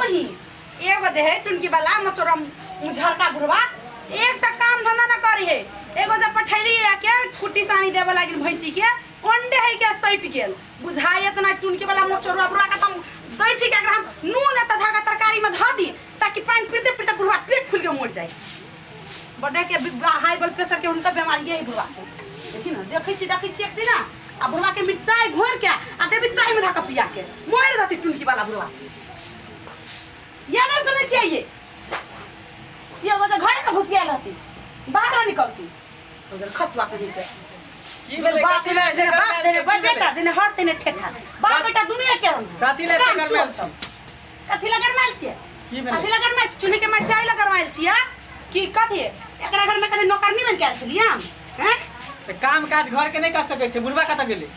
तोही एगो जे है टुनकी वाला मचोरम मुझरका बुढ़वा एकटा काम धंधा ना करी है। एगो जब पठैली के कुट्टी सानी देवे लागिन भैंसी के ओंडे है के सटि गेल बुझाय इतना टुनकी वाला मचोरवा बुढ़वा के हम दै छी के एकरा हम नून त धागा तरकारी में धऽ दी ताकि पानि पीते पीते बुढ़वा पेट फूल के मर जाए। बड़े के हाई ब्लड प्रेशर के हुनका बीमारी है बुढ़वा के। देखी ना देखै छी एक दिन आ बुढ़वा के मिरचाई घोर के आ देबी चाय में धऽ के पिया के मर जाती टुनकी वाला बुढ़वा। ये नहीं सुनै छियै ये वो घर में घुसिया रहती बाहर निकलती उधर खसवा कहीं के की भेलै बाप जेने बाप देने बाप बेटा जेने हर तेने ठेठा बाप बेटा दुनिया के रंग कथी ले गरमायल छी? कथी ला गरमायल छियै? की भेलै? कथी ला गरमायल छी? चूल्ही के मचाई ला गरमायल छियै कि कथी? एकरा घर में कने नौकरनी बन के आयल छलियै हम हैं? त काम काज घर के नहीं कर सकै छै। बुढ़वा कतऽ गेलै?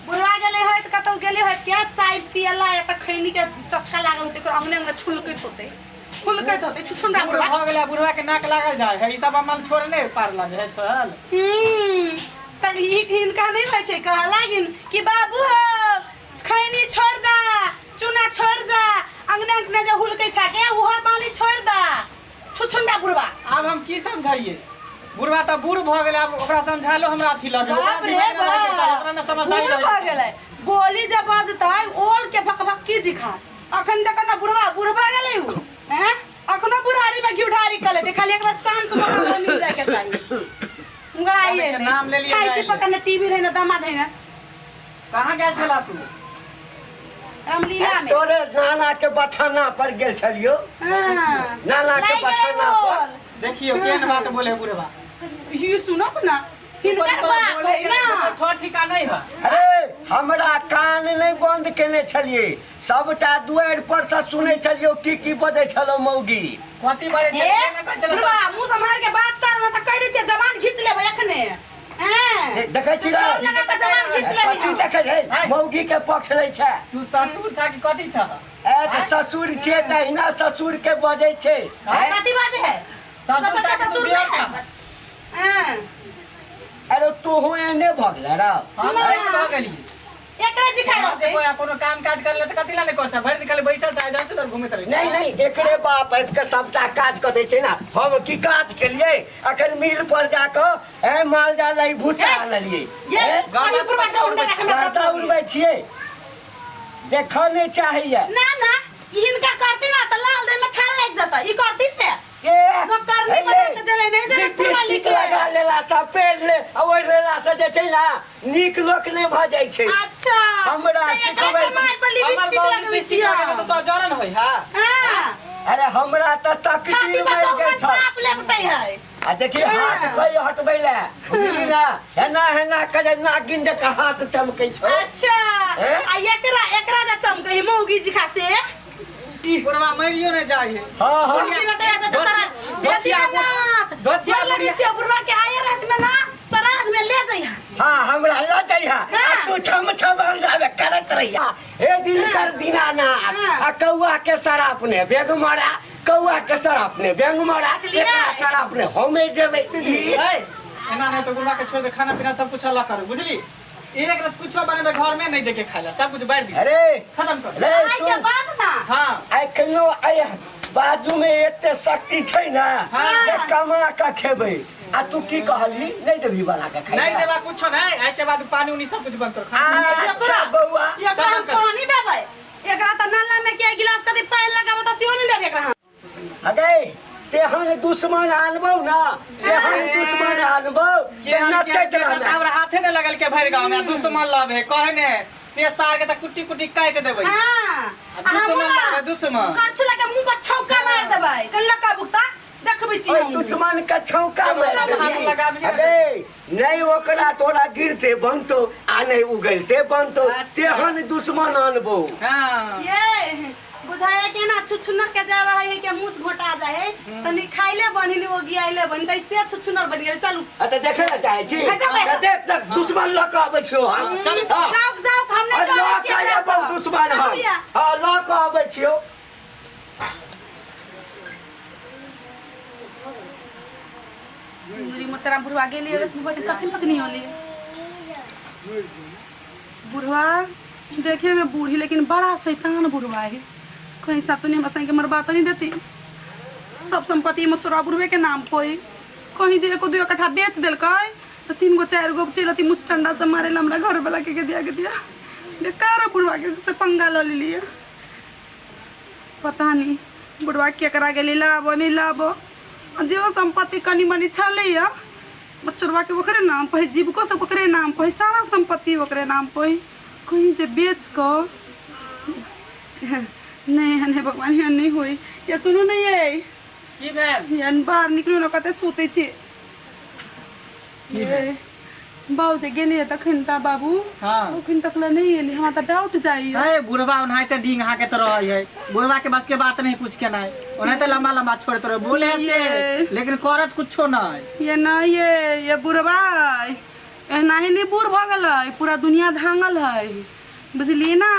बुढ़वा गेलै होइत कतौ गेलै होइत के चाय पियला या त खैनी के चस्का लागल होतै ओकर अंगने अंगने छुलकैत होतै फुलकैत होतै छुछुंडा बुढ़ बुढ़वा भऽ गेलै बुढ़वा के नाक लागल जाय है ई सब अमल छोड़ नहीं पार लगे है छोड़ल। त ई हिनका नहीं होइ छै कह लागिन कि बाबू हो खैनी छोड़ दा चूना छोड़ जा अंगने अंगने जे हुलकै छा के उहो पानी छोड़ दा छुछुंडा बुढ़वा। आब हम की समझाइए? बुढ़वा त बूढ़ भऽ गेलै आब ओकरा समझालो हमरा अथी लगे बाप रे बाप ओकरा न समझदारी बूढ़ भऽ गेलै बोली जे बजतै ओल के भकभक्की जिखा अखन जखन ना बुढ़वा बुढ़वा गेलै उ हैं अखनो बुढ़ारी में घिउढारी कले दे खाली एक बार चांस मौका मिल जाए के चाही। उंगराइए के नाम ले लिए खाइ छी जाइए। पकड़ने टीवी धैने दमा धैने। कहाँ गेल छला तू? रामलीला में तोरे नाना के बथाना पर गेल छलियो। हां नाना के बथाना पर देखियो केहन बात बोले बुढ़वा। ये सुनो ना हिनकर बाप है ना ठोर ठिका नहीं है। अरे हमरा कान नहीं बंद केने छलिए सबटा दुआरि पर से सुनै छलियो की की बजै छलो मौगी कथी बजै ए छलै बुढ़वा मुंह संभाल के बात कर ना त कह दै छियै जबान खींच लेबै अखने। हैं देखै छी रे लगा के जबान खींच लेबै। कथी देखै है मौगी के पक्ष लै छै। तू ससुर छा कि कथी छ? ए त ससुर छियै तहिना ससुर के बजै छै। कथी बाजै है? ससुर छा कि तू ससुर देवर छा? हां अरे तोहू एने भऽ गेलै रे। हम एहन भऽ गेलियै एकरे जिखा रहतै कोई कोनो काम काज कर ले त कथी ला नहीं कर छ भरि दिन खाली बैसल छ इधर से उधर घुमैत रहै। नहीं नहीं एकरे बाप आबि के सबटा काज कऽ दै छै ना। हम की काज केलियै अखन मिल पर जाकऽ ए माल जाल लई भूसा आनलियै। ये कभी बुढ़वा के उंडा रखे गर्दा उड़बै छियै देखऽ नहीं चाहैया। ना ना हिनका करती ना त लाल देह में थाल लागि जतै ई करती से ए नौकरनी बना के जलै नहीं जलै लिपस्टिक लगा लेला से पेड़ ले ओढ़ लेला से जे छै ना नीक लोक नहीं भऽ जाइ छै। अच्छा हमरा सिखबै कमाई पर लिपस्टिक लगबै छियै त तो जरन होय। हां हां अरे हमरा त तकदीर मरि गेल छल बाप लेपटै है। आ देखी हाथ कई हटबै ले बुझली ना हेना हेना के नागिन जकाँ हाथ चमकै छै। अच्छा आ एकरा एकरा जे चमकै मौगी जी खासे बुढ़वा मरियो नहीं जाय है। हां हां दोचिया लगी बुढ़वा के आए रात में ना श्राद्ध में ले जइहा। हां हमरा ल जइहा आ तू छम छम अंडावे करत रहिया हे दिन कर दीनानाथ आ कौआ के शराप ने बेग मारा कौआ के शराप ने बेंग मारा एकरा शराप ने हमे देबै। एना नहीं तो बुढ़वा के छोड़ दे खाना पीना सब कुछ अलग करू बुझली। एक रात कुछो बनेबे घर में नहीं देके खाइला सब कुछ बांट दी। अरे खत्म कर रे आइ के सुन बाद ना। हां एखनो आइ बाजू में एते शक्ति छै ना जे कमा के खेबै आ तू की कहली नहीं देबी बना के खाइ नहीं देबा कुछो नहीं। आइ के बाद पानी उनी सब कुछ बंद कर खाना। अच्छा बौआ एकरा हम पानी देबै एकरा त नाला में के गिलास कदी पानी लगाबो त सेहो नहीं देबै एकरा। अगे तेहन दुश्मन आनबौ ना तेहन दुश्मन आनबौ जे नचैत रहबै। हमरा हाथे ने लगल के भरि गांव में दुश्मन लबे कहे ने से सार के त कुट्टी कुट्टी काट देबै। हां दुश्मन लबे दुश्मन करछ लगे मुंह पर छौका मार देबै कल्ला का बुकता देखबै छी ओइ दुश्मन के छौका मार देबै। अगे नहीं ओकरा तोरा गिरते बनतो आ नहीं उगलते बनतो तेहन दुश्मन आनबौ। हां ये बुझाया के ना छुछुनर के जा रहा है के मुस घोटा जाए तनी खाइले बनी वो गियाइले बनी त से छुछुनर बन गेल। चलू आ त देखे ना चाहे छी त देख तक दुश्मन ल के आबै छियो हम। चल जाओ जाओ हम नहीं डरै छियै दुश्मन हम। हां ल के आबै छियो। मेरी मचरा बुढ़वा गेली सखिन तक नहीं होली। बुढ़वा देखे में बूढ़ी लेकिन बड़ा शैतान बुढ़वा है। कहीं सासु ने हमरा संगे मरबा तऽ नहीं देती। सब संपत्ति मचोरा बुढ़वे के नाम पे, कहीं जे एको दुगो कट्ठा बेच देलकै तऽ 3 गो 4 गो चलि अती मुस्टंडा से मारे ला हमरा घर वाला के दिया के दिया। बेकार बुढ़वा के से पंगा लऽ लेलियै। पता नहीं बुढ़वा केकरा गेली लाबो नहीं लाबो, जे संपत्ति कनी मनी छलैया बच्चरवा के ओकरे नाम पे, जीविको सब ओकरे नाम पे, सारा संपत्ति ओकरे नाम पे, कहीं जे बेच कऽ नहीं नहीं भगवान एहन नहीं होई। ये सुनू नहीं ये की भेल? एहन बाहर निकलू ना कते सुतै छी। की भेल? बाबू जे गेलियै तखन ता बाबू हाँ। ओखन तक ले नहीं एली, हमरा तऽ डाउट जाइए। हे बुढ़वा ओनाहिते डींग हाके तो रहै है, बुढ़वा के बस के बात नहीं कुछ के नहीं, ओनाहिते लंबा लंबा छोड़ते रहे बोले से, लेकिन करत कुछो नहीं। ये नहीं ये बुढ़वा एनाही नहीं बूढ़ भऽ गेलै, पूरा दुनिया धांगल है बुझलियै ना,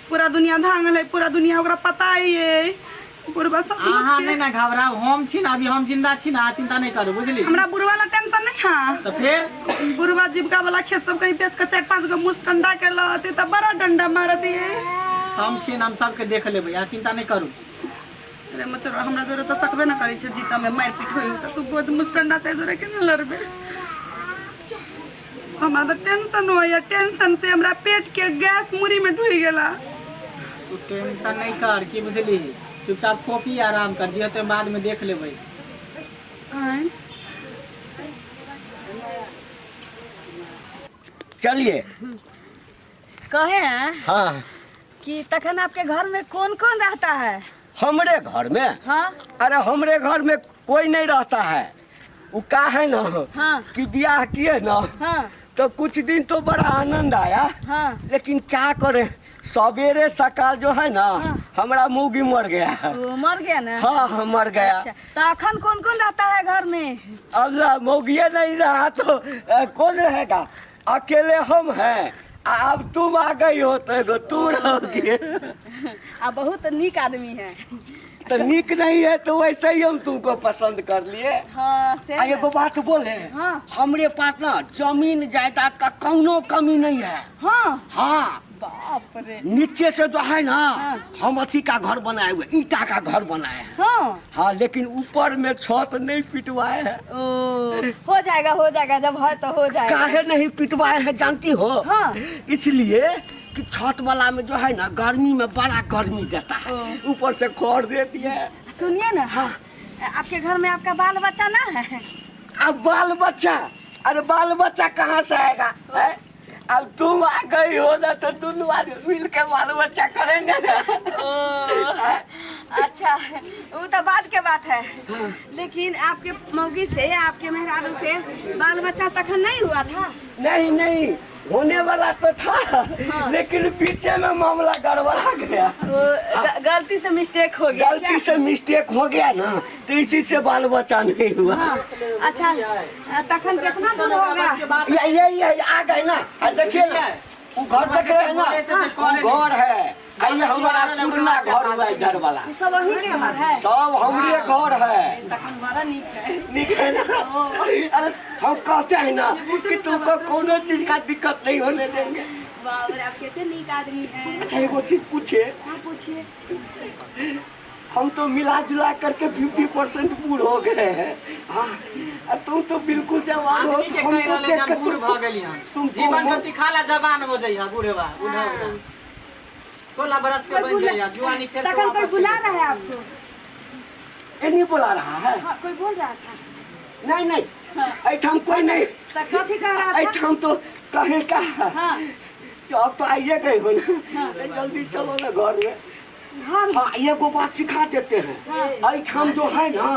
पूरा दुनिया धांगल है, पूरा दुनिया ओकरा पता है। बुढ़वा सचमुच अहाँ के नहीं ना घबराउ, हम छी ना अभी, हम जिंदा छी ना, चिंता नहीं करू बुझली। हमरा बुढ़वा ला टेंशन नहीं है। तो फिर बुढ़वा जीविका वाला खेत सब कहीं बेच के 4-5 गो मुस डंडा के लते त बड़ा डंडा मारत है। हम छी ना, हम सबके देख लेबै, अहाँ चिंता नहीं करू। अरे मचरो हमरा जोरे त सकबे ना करै छै, जीता में मार पीट होई त तू बहुत मुस डंडा से जोरे के न लड़बे। हमरा त टेंशन होइया, टेंशन से हमरा पेट के गैस मुरी में ढुई गेला। तू टेंशन नहीं कर की बुझली, चुपचाप कॉपी आराम कर, जे होतै बाद में देख लेबै। चलिए कहे हैं हाँ कि तखन आपके घर में कौन कौन रहता है? हमरे घर में? हाँ। अरे हमरे घर में कोई नहीं रहता है। वो का है ना हाँ। कि ब्याह किए ना हाँ। तो कुछ दिन तो बड़ा आनंद आया हाँ। लेकिन क्या करें, सवेरे सकाल जो है ना हाँ। हमारा मौगी मर गया। वो मर गया ना? हाँ हाँ मर गया। अच्छा, तो अखन कौन कौन रहता है घर में? अब ना मौगिया नहीं रहा तो कौन रहेगा, अकेले हम हैं। अब तुम आ गई हो तो तुम रहोगी। आप बहुत नीक आदमी है। तो नीक नहीं है तो वैसे ही हम तुमको पसंद कर लिए। हाँ, से एगो बात बोले हाँ। हमरे पास ना जमीन जायदाद का कौनो कमी नहीं है। हाँ हाँ बाप रे। नीचे से जो है ना हाँ। हम अथी का घर बनाए हुए, ईटा का घर बनाए हैं। हाँ हाँ लेकिन ऊपर में छत नहीं पिटवाए हैं। ओ, हो जाएगा हो जाएगा, जब है तो हो जाएगा। काहे नहीं पिटवाए हैं जानती हो? हाँ। इसलिए कि छत वाला में जो है ना गर्मी में बड़ा गर्मी देता है, ऊपर से खोर देती है। सुनिए ना हाँ। आपके घर में आपका बाल बच्चा ना है? अब बाल बच्चा, अरे बाल बच्चा कहाँ से आएगा है? अब तुम आ गई हो ना तो दोनों आदमी मिल के बाल बच्चा करेंगे ना। अच्छा वो तो बाद के बात है। हाँ। लेकिन आपके मौगी से आपके मेहरारू से बाल बच्चा तखन नहीं हुआ था? नहीं नहीं होने वाला तो था। हाँ। लेकिन बीचे में मामला गड़बड़ा गया। गलती से मिस्टेक हो गया। गलती से मिस्टेक हो गया ना तो इसी से बाल बच्चा नहीं हुआ। हाँ। अच्छा तखन कितना दूर होगा? ये आ गए ना, देखिए ना वो घर देख रहे हैं ना, वो घर है। ये हमारा पुराना घर हुआ इधर वाला। सब वही के घर है? सब हमरे घर है। तखन बड़ा नीक है। नीक है ना? अरे हम कहते हैं ना कि तुमको कोनो चीज का दिक्कत नहीं होने देंगे। बाप रे आप कितने नीक आदमी हैं। अच्छा एगो चीज पूछे? हाँ पूछिए। हम तो मिला जुला करके 50% बूढ़ हो गए हैं। हाँ तुम तो बिल्कुल जवान हो। हमको देख के बूढ़ भ गेली हम। तुम जीवन ज्योति खाला जवान हो जइहा बूढ़वा बूढ़ा 16 बरस के बन जाइए जुआनी फिर। तखन कोई बुला रहा है आपको? ये नहीं बुला रहा है। हाँ, कोई बोल रहा था? नहीं नहीं ऐठाम कोई नहीं। कथी कह रहा था? ऐठाम तो कहे का। हाँ। जो अब तो आइए गए हो ना। हाँ। तो जल्दी चलो ना घर में। घर? हाँ एगो बात सिखा देते हैं। ऐठाम जो है ना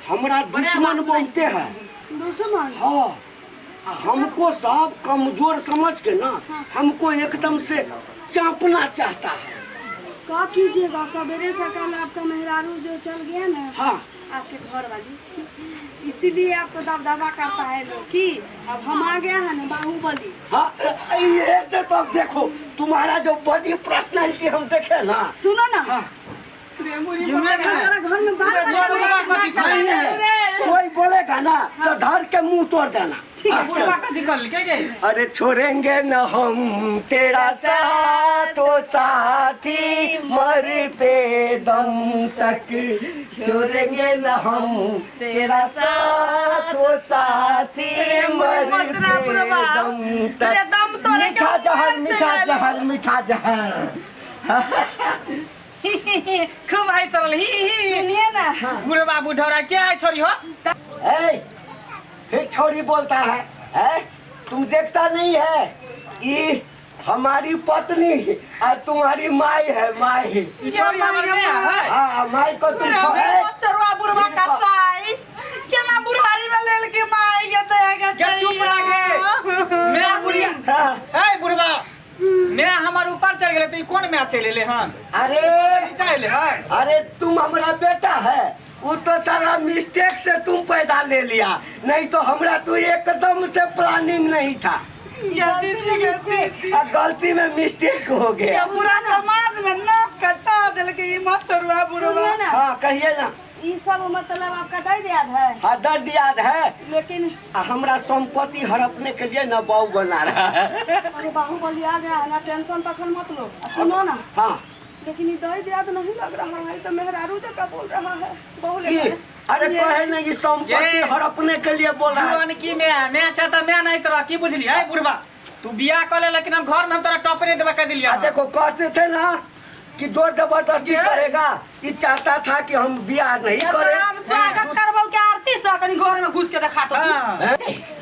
हमारा दुश्मन बहुते है। दुश्मन? हाँ हमको सब कमजोर समझ के ना हमको एकदम से चापना चाहता है। का कीजिएगा, सवेरे सकाल आपका मेहरारू जो चल गया ना। हाँ। आपके घर वाली, इसीलिए आपको दबदबा करता है लोग कि अब हम आ गया है ना बाहुबली। हाँ ये से तो अब देखो तुम्हारा जो बॉडी पर्सनालिटी हम देखे ना। सुनो ना। हाँ। घर में बाल बच्चा नहीं है। कोई बोलेगा ना तो धर के मुंह तोड़ देना। ठीक है, बुढ़वा का निकल के गए। अरे छोड़ेंगे न हम तेरा साथ ओ साथी मरते दम तक, छोड़ेंगे न हम तेरा साथ ओ साथी मरते दम तक। मीठा जहर, मीठा जहर, मीठा जहर। खूब आई सरल ही ही। सुनिए ना बुढ़वा बुढ़ौरा क्या है छोरी हो? ए, फिर छोरी बोलता है, है? तुम देखता नहीं है ये हमारी पत्नी और तुम्हारी माई है, माई। छोरी हमारी में है। हाँ, माई को तुम चरुआ बुढ़वा कसाई केना बुढ़ारी में लेल के माई के तो क्या चुप लागे मैं बुढ़िया। ए बुढ़वा मैं हमार ऊपर चल गेले तो ई कोन में चल लेले हन? अरे चल ले हन। अरे तुम हमारा बेटा है, वो तो सारा मिस्टेक से तुम पैदा ले लिया, नहीं तो हमरा तो एकदम से प्लानिंग नहीं था। गलती में मिस्टेक हो गया। पूरा समाज में नाक कटा दिल के ई मछरुआ बुढ़वा। हाँ कहिए ना। ये सब मतलब आपका दर्द याद है? हाँ दर्द याद है, लेकिन हमरा संपत्ति हड़पने के लिए न बाहु बना रहा है। अरे बाहुबली याद है ना, टेंशन तखन मत लो। सुनो ना। हाँ लेकिन ये दर्द याद नहीं लग रहा है तो मेहरारू जका बोल रहा है बहु। अरे कहे ना ये संपत्ति हड़पने के लिए बोल रहा है। की मैं चाहता मैं नहीं तोरा की बुझली है बुढ़वा, तू बियाह कर ले लेकिन हम घर में तोरा टॉपरे देबा कह दिलिया। देखो कहते थे ना कि जोर जबरदस्ती करेगा, ये चाहता था कि हम बियाह नहीं करें। हम स्वागत करबो के आरती से कनी घर में घुस के देखा तो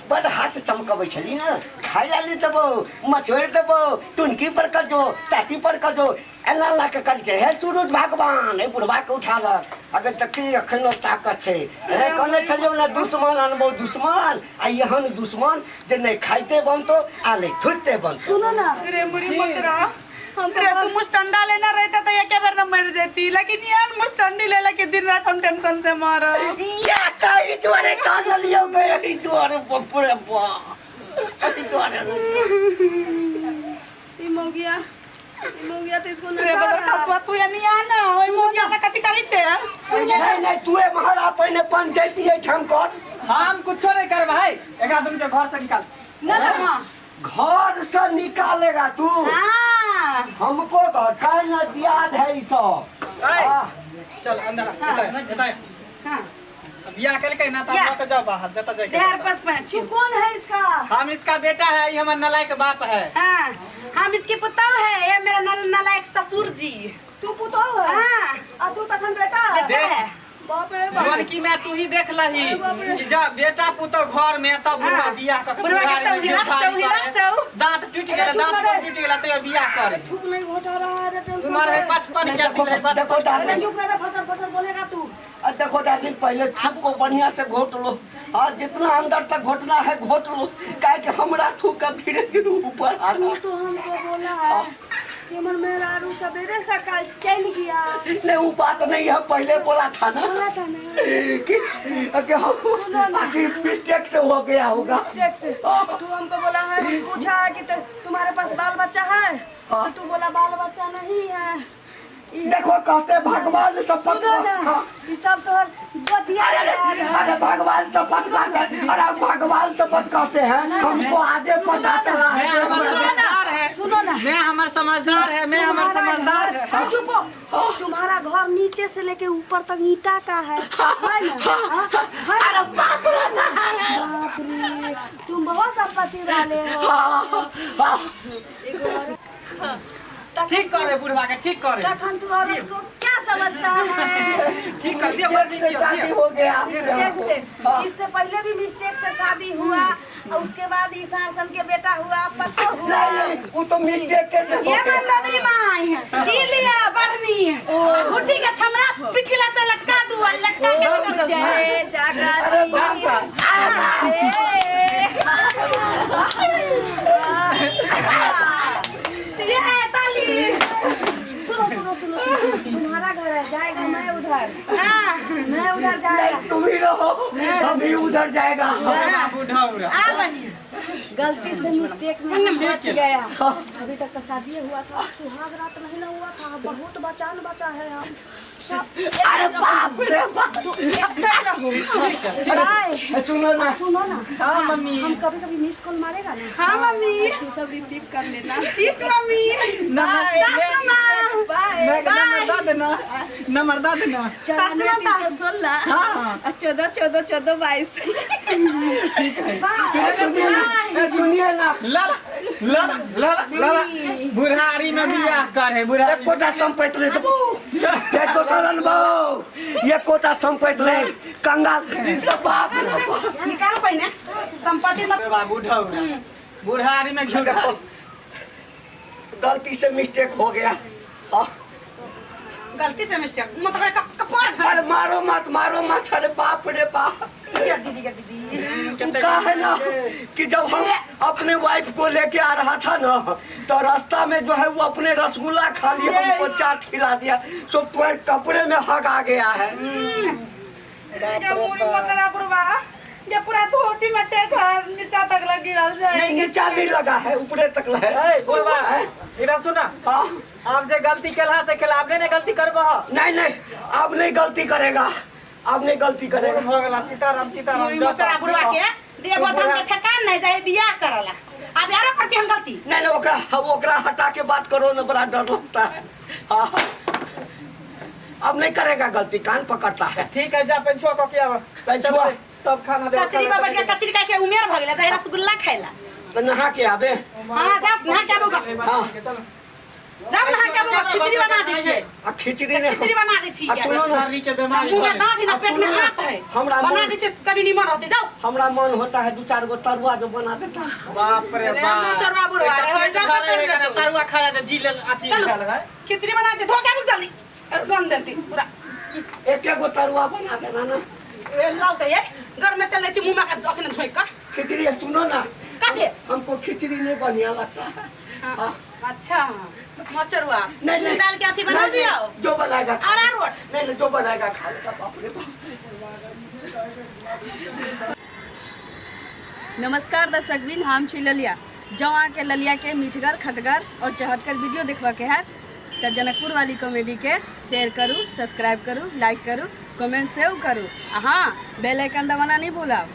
बड़ हाथ चमकबै छली ना, खाय ला नहीं देबो, मचोड़ देबो, टुनकी पर कजो, टाटी पर कजो, एना ला के करै छै। हे सूरज भगवान, हे बुढ़वा के उठालक। अगर देखी अखनो ताकत छै। हे कहने छलियौ ना दुश्मन अनबो दुश्मन, आ एहन दुश्मन जे नहीं खाइते बनतो आ नहीं थुकते बनतो। सुनो ना रे मुरी मचरा, अरे तू मुस्टंडा लेना रहता तो एक बार न मर जाती, लेकिन यार मुस्टंडी ले लेके दिन रात हम टेंशन से मारो। या ताई दुआरे कान लियो गए, ई दुआरे बपुरे बा, ई दुआरे ई मोगिया, ई मोगिया तो इसको रे बदर खसवा तू या नहीं आना ओई मोगिया ला कथि करै छे? नहीं नहीं तू ए महारा पहिने पंचायती है हम कर, हम कुछो नहीं कर भाई, एक आदमी के घर से निकाल ना। हां घर से निकालेगा तू? हाँ। हमको घर का ना याद है ई सब। चल अंदर आ, एता एता। हां बियाह कर के ना तो हम के जाओ बाहर जता जाए। देर पास पाँच। कौन है इसका? हम इसका बेटा है, ये हमार नालायक बाप है। हां हम इसके पुतौ है, ये मेरा नालायक ससुर जी। तू पुतौ है? हां। आ तू तखन बेटा है? बाप रे बाप। जवन की मैं तू ही देख लही कि जा बेटा पुतो घर में तब बुढ़वा बियाह कर, बुढ़वा के चौहिला चौहिला चौ दांत टूट गेल, दांत टूट गेल त बियाह कर। थूक नहीं घोटा रहा है रे, टेंशन तुम्हारे 55 के दिन है। देखो डार्लिंग, चुप रह, फटर फटर बोलेगा तू। देखो डार्लिंग, पहले थूक को बढ़िया से घोट लो, और जितना अंदर तक घोटना है घोट लो, काहे कि हमरा थूक अब धीरे धीरे ऊपर आ रहा। तू तो हमको बोला है कि हमर मेहरारू सवेरे सकाल चल गया। नहीं वो बात नहीं है, पहले बोला था ना, बोला था ना कि हम मिस्टेक से हो गया होगा। मिस्टेक से तू हमको बोला है, हम पूछा कि तुम्हारे पास बाल बच्चा है तो तू बोला बाल बच्चा नहीं है। देखो कहते भगवान शपथ, ये सब तो बतिया। अरे भगवान शपथ कहते हैं, अरे भगवान शपथ कहते हैं, हमको आगे पता चला है। सुनो ना, मैं हमार समझदार है, मैं हमार समझदार है। चुप हो, तुम्हारा घर नीचे से लेके ऊपर तक ईटा का है, है ना? अरे बाप रे बाप रे, तुम बहुत संपत्ति वाले हो। ठीक करे बुढ़वा के, ठीक करे। तखन तू औरत को क्या समझता है? ठीक कर दिया, शादी हो गया आपसे। इससे पहले भी मिस्टेक से शादी हुआ, और उसके बाद ईशान के बेटा हुआ, पतो हुआ। नहीं नहीं वो तो मिस्टेक कैसे हो ये गया? मंदरी माई ई लिया बरनी गुठी के छमरा पिछला से लटका दू, लटका के लटका दू। जय अरे बाप जगदीश। ये है ताली। सुनो सुनो सुनो, तुम्हारा घर है, जाएगा मैं उधर। हाँ मैं उधर जाएगा, तुम ही रहो, अभी उधर जाएगा। बुढ़ा आ बनी गलती से मिस्टेक में हम बच गया। अभी तक तो शादी हुआ था, सुहाग रात नहीं ना हुआ था, बहुत बचान बचा है हम सब। अरे बाप रे बाप, तू एकटा रहो। बाय। सुनो ना, सुनो ना। हाँ मम्मी, हम कभी कभी मिस कॉल मारेगा ना। हाँ मम्मी, तू सब रिसीव कर लेना। ठीक मम्मी। बाय। नंबर दा देना, नंबर दा देना। 94 316 हाँ। 14 14 14 22। ठीक है। सुनिए ना, ला ला ला ला ला, बुढ़ारी में बियाह कर है बुढ़ारी। एक कोटा संपत्ति ले दबो, ये दोसर अनबो, ये कोटा संपत्ति ले कंगाल तो बाप रे बाप। निकाल पहिने संपत्ति मत। बाबू ढौरा बुढ़ारी में घी। देखो गलती से मिस्टेक हो गया। हाँ। गलती से मिस्टेक मत कर, कपार खा। अरे मारो मत, मारो मत, अरे बाप रे बाप। क्या दीदी, क्या दीदी? वो कहा है ना कि जब हम अपने वाइफ को लेके आ रहा था ना तो रास्ता में जो है वो अपने रसगुल्ला खा लिया, हमको चाट खिला दिया, सो पूरे कपड़े में हक आ गया है। ये पूरी मकरा बुरवा, ये पूरा धोती में टेक घर नीचा तक लग गिरल जाए। नहीं नीचा नहीं लगा है, ऊपरे तक है। ए बुढ़वा, इधर सुना। हाँ। आप जे गलती केला से केला, अब नहीं गलती करबो? नहीं नहीं, अब नहीं गलती करेगा, अब नहीं गलती करेगा। हो गेला। सीताराम सीताराम। पूरी मचरा बुरवा के देवधन के ठेकान नहीं जाए बियाह करला, अब यारो करती हम गलती। नहीं नहीं, ओकरा ओकरा हटा के बात करो ना, बड़ा डर लगता है। हाँ हाँ। अब नहीं करेगा गलती, कान पकड़ता है। ठीक है, जा पेंछुआ को किया पेंछुआ। तब खाना दे। चचरी बाबा के कचरी खा के उमेर भ गेला, जाए रसगुल्ला खाइला। तो नहा के आबे। हां जा नहा के आबो। हाँ। चलो जाओ नहा के आबो, खिचड़ी बना दै छी। आ खिचड़ी ने खिचड़ी बना दै छी। आ सुनो ना, शरीर के बीमारी मुंह में दांत ही ना, पेट में हाथ है। हमरा बना मन दै छी कनी निमन रहते, जाओ। हमरा मन होता है दो चार गो तरुआ जो बना देता है। बाप रे अरे, बाप, मचरवा बुढ़वा रे, हो जा घरे पकड़ है, ले तू। तरुआ खा रहा जी ले अथी चलो। खा रहा है। खिचड़ी बना दे, धो के आबू जल्दी, गम देती पूरा। एक एक गो तरुआ बना देना ना। ए लाओ त ये घर में तेल लै छी मुंह में अखने झोंक के। खिचड़ी है, सुनो ना, कथी? हमको खिचड़ी नहीं बढ़िया लगता है। हाँ। अच्छा मचरुआ नहीं नहीं, दाल के अथी बना नहीं, नहीं, दियो जो बनाएगा खा। अरारोट। नहीं नहीं, जो बनाएगा खा लेगा। बाप रे बाप। नमस्कार दर्शकबिन, हम छी ललिया। जँ अहाँके ललिया के मीठगर खटगर और चहटगर वीडियो देखबाके हैत तऽ जनकपुर वाली कॉमेडी के शेयर करू, सब्सक्राइब करू, लाइक करू, कमेंट सेहो करू आ हाँ, बेल आइकन दबाना नहीं भूलब।